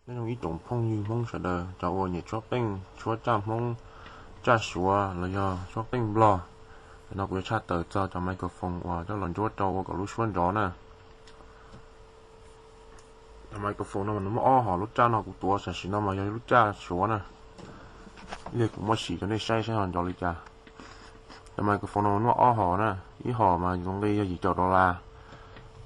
Nyob zoo ib tsoom phooj ywg Hmoob sawv daws, cov uas nyiam tshuab qeej, tshuab tsaj Hmoob, tsaj Suav los yog tshuab qeej Nplog. Tam no kuv yuav tshaj tawm txog cov microphone uas coj los ntsuab rau ua kom lub suab nrov na. Cov microphone no mas nws muaj ob hom, lub tsaj no kuv tuav tam sim no mas yog lub tsaj Suav na. Ib pliag kuv muab sim rau nej saib saib ho nrov li cas. Cov microphone no muaj ob hom na, ib hom mas zoo nqi yog yim caum dollar,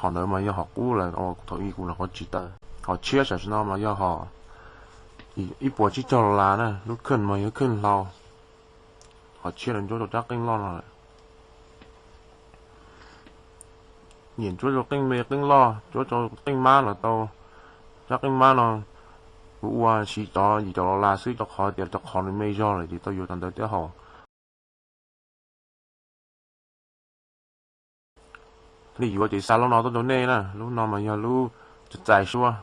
hom ntawd mas yog hom qub lawm, thaum ub kuv los qhov tsis tawm. Hom tshiab tam sim no mas yog hom ib puas tsib caug dollar na, lub kheej mas yog kheej hlau. Hom tshiab lawv ntsuab rau tsab qeej loj no lawm. Nyiam ntsuab rau qeej me qeej loj, ntsuab rau qeej mab los tau. Tsab qeej mab no kuv ua siv cov yim caum dollar xwb, rau qhov tias rau qhov nws me zog lawm ces tau yuav cov ntawd thiab haus. Li yuav ces xa lub no tuaj rau nej na, lub no mas yog lub txais suab.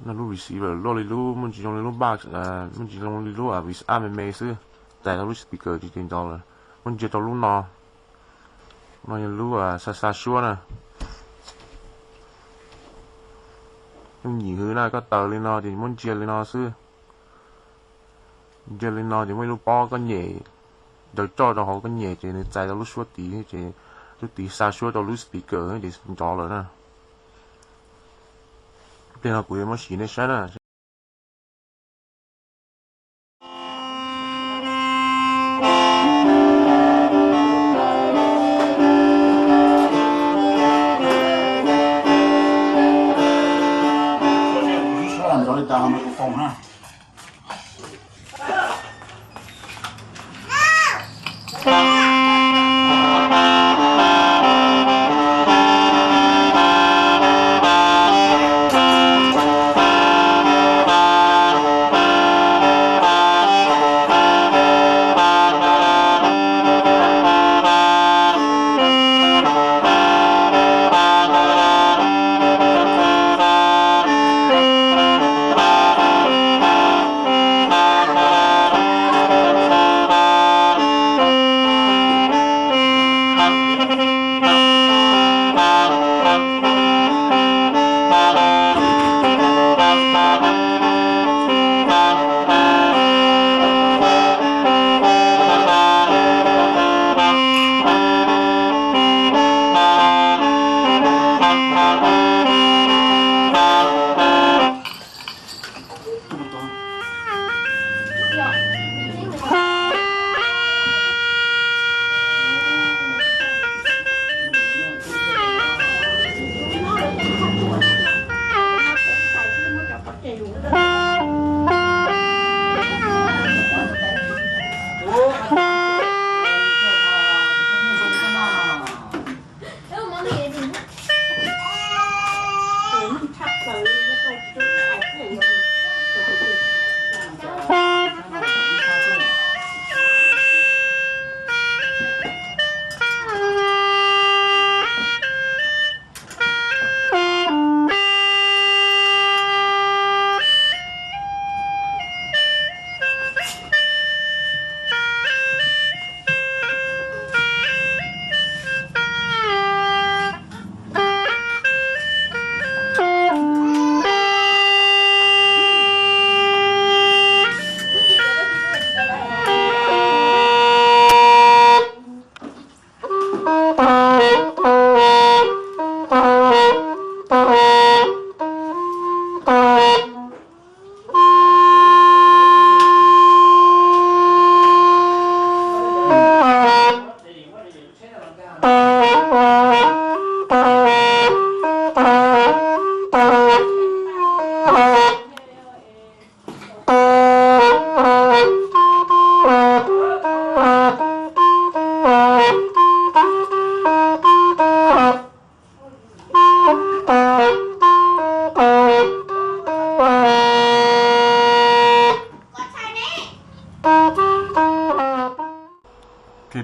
No lub receiver luaj li lub, muaj ntsis zoo li lub box, muaj ntsis zoo li lub receiver me me xwb, txais tau lub speaker ces nrov lawm. Muab ntsia rau lub no, no yog lub xa xa suab na. Yooj yim hwv na, koj taws li no ces muab ntsia li no xwb. Ntsia li no ces muaj ib lub pob koj nyem, ncaws tsoj rau hauv koj nyem ces nws txais tau lub suab tid ces lub tid xa suab rau lub speaker ces nrov lawm na. Pliag no kuv yuav muab sim nej saib na.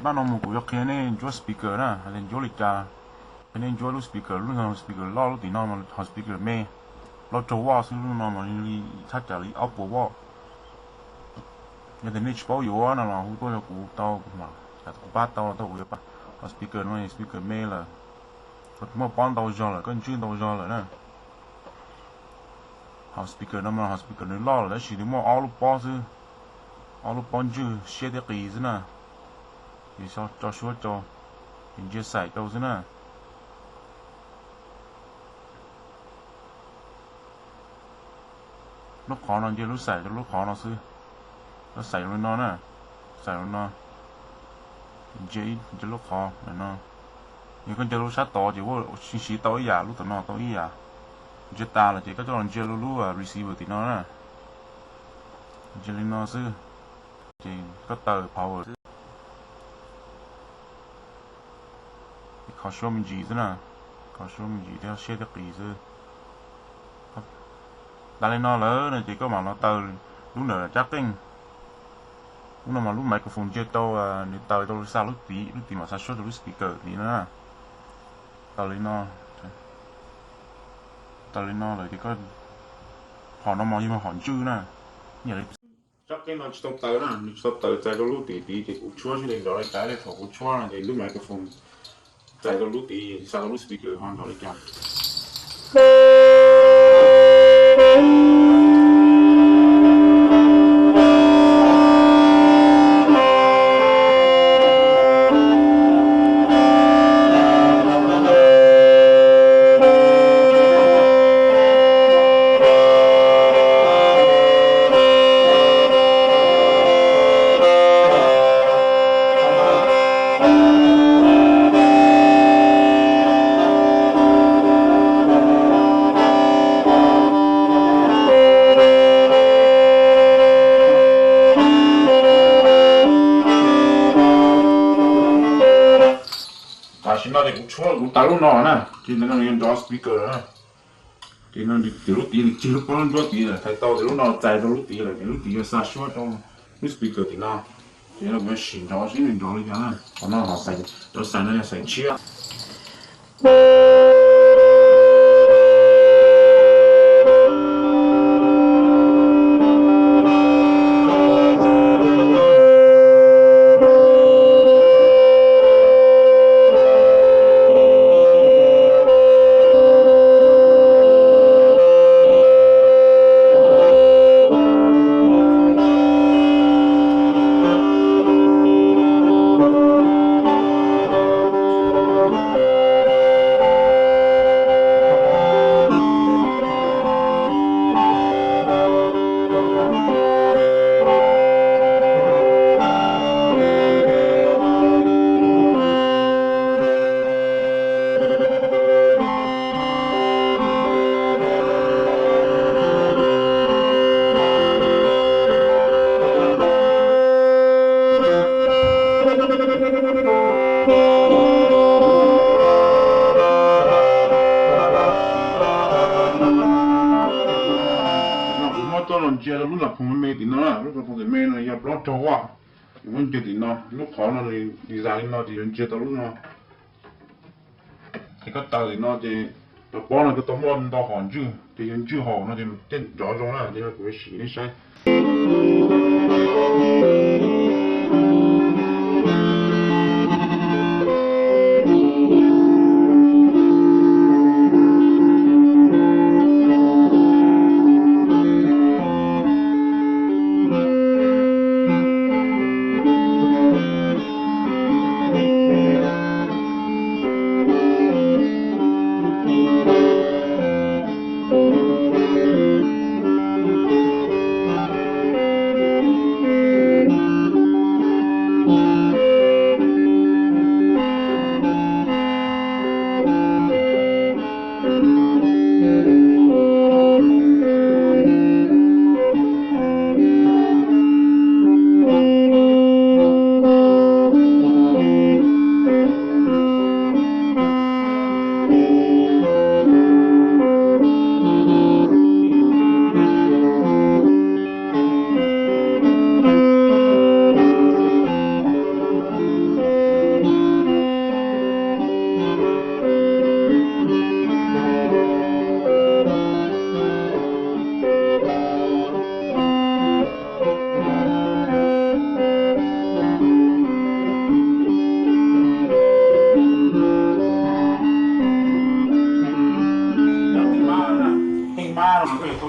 Pab no mus kuv yuav qhia nej ntsuab speaker na, hais tias ntsuab li cas. Qhia nej ntsuab lub speaker, lub no speaker loj, lub tim no ho speaker me, plaub caug watt xwb, lub no mas li thaj tsam li ob puas watt. Yog tias nej tsis paub yuav no los hu tuaj rau kuv tau, kuv pab tau, tau kuv yuav pab. Ho speaker no speaker me lawm, muaj pob ntau zog lawm, koj ntswj ntau zog lawm na. Ho speaker no mas ho speaker nws loj lawm tab sis nws muaj ob lub pob xwb, ob lub pob ntswg siab thiab qis xwb na. Ces tso suab rau, ces ntsia xaim rau xwb na. Lub qhov no ntsia lub xaim rau lub qhov no xwb. Lub xaim li no na, xaim li no. Ntsia, ntsia lub qhov no. Yog koj ntsia lub sab tod ces siv tau ib yam, lub tom no tau ib yam. Ntsia tas lawm ces koj coj los ntsia lub, lub receiver tim no na. Ntsia li no xwb, ces koj taw power xwb. Kho suab me ntsis xwb na, kho suab me ntsis thiab siab thiab qis xwb. Tas li no lawm no ces koj mam los taw lub ntawm rab qeej. Lub no mas lub microphone ntsia rau, nws taw rau xa lub tid, lub tid mam xa suab rau lub speaker tid no na. Taw li no, taw li no lawm ces koj, hom no mas yog hom ntswg na. Rab qeej no tsis tau taw na, nws tsis tau taw txais rau lub tid tid ces kuv tshuab sib li nrov li cas, thaum kuv tshuab no ces lub microphone txais rau lub tid, xa rau lub speaker ho nrov li cas. Tam sim no ces kuv tshuab, kuv taw lub no na, ces ntawm no nws yuav nrov speaker na. Ces no nws lub tid nws cig lub pob lub ntsuab tid lawm, thaij tau tias lub no txais rau lub tid lawm ces lub tid yuav xa suab rau lub speaker tim no. Ces no kuv yuav sim nrov seb nws nrov li cas na. Qhov no ho xaim, cov xaim no yog xaim tshiab. Kuv muab tuaj los ntsia rau lub las phoos me me tim no, lub las phoos me me no yog plaub raug vaj. Kuv muab ntsia tim no, lub qhov no nws zais li no ces yuav ntsia tau lub no. Ces koj taw tim no ces cov pob no kuj tau muaj ntau hom ntswg, ces yog ntswg hom no ces tej nrov zoo na, ces kuv sim nej saib.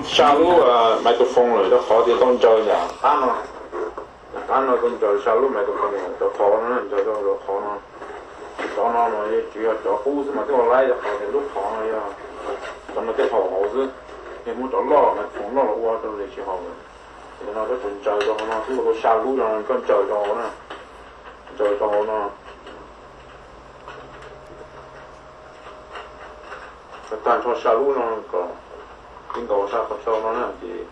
Sa lub microphone lawm rau qhov tias tau ntsaws yam qab no, yam qab no tau ntsaws sa lub microphone cov qhov no, ntsaws rau qhov no. Cov no mas tsuas yog cov qub xwb mas twb ua laib, rau qhov tias lub qhov no yog cov no tej haum hauv xwb, yog muab cov loj microphone loj los ua rau lawv tsis haum lawm. Ces no koj tsuas ntsaws rau qhov no xwb, ua tau sa lub no koj ntsaws rau hauv na, ntsaws rau hauv no. Tag nrho sa lub no kom tib nkaus sa qhov tshau no na ces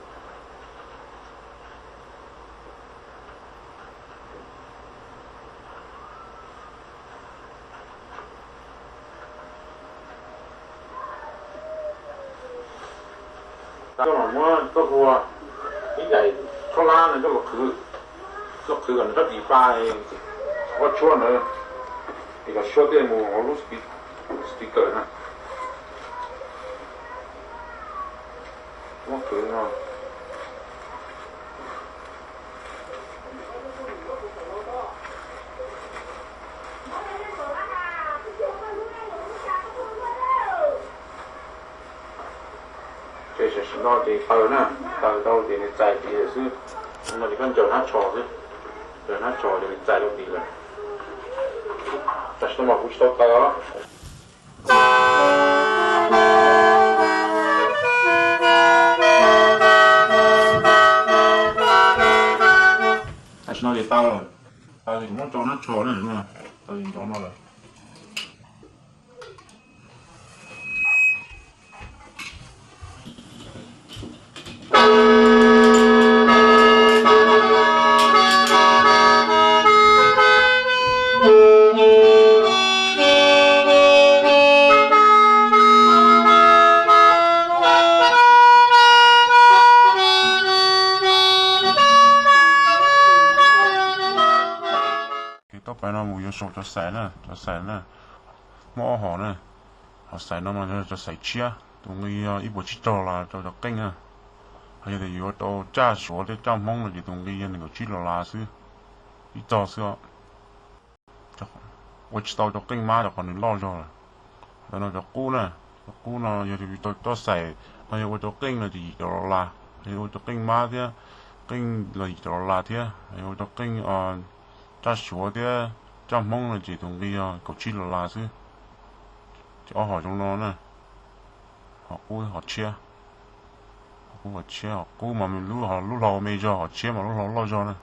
koj mam muab koj hu ib daim khaub hlab no coj los qhwv, coj qhwv kom nws rab dis pa, koj tshuab ntawd, es kom suab tej mus hauv lub speaker na. Muab qhwv no. Ces tam sim no ces taws na, taws tau ces nws txais tiv lawm xwb. No ces koj ntsaws hnab tsho xwb, ntsaws hnab tsho ces nws txais tau tiv lawm. Tam sim no mas kuv tsis tau taws os. Tam sim no ces taws lawm, taws ces kuv muab tso hnab tsho na, taws ces nrov no lawm. Ces tau pais no mus yuav saum cov xais na, cov xais na, muaj ob hom na. Hom xais no mas yog cov xais tshiab, tus nqi yog ib puas tsib caug los rau cov qeej na. Ho yog tias yuav tau caj Suav thiab caj Hmoob no ces tus nqi yog nees nkaum tsib los las xwb, ib txog xwb os. Ua tsis tau cov qeej mab rau qhov nws loj zog lawm. Cov no cov qub na, cov qub no yog tau coj xais, ho yog ua tau qeej no ces yim caum los las, ho yog ua tau qeej mab thiab, qeej los yim caum los las thiab, ho yog ua tau qeej caj Suav thiab caj Hmoob no ces tus nqi yog kaum tsib los las xwb. Ces ob hom zoo no na, hom qub hom tshiab, hom qub hom tshiab, hom qub mas lub hlau me zog, hom tshiab mas lub hlau loj zog na.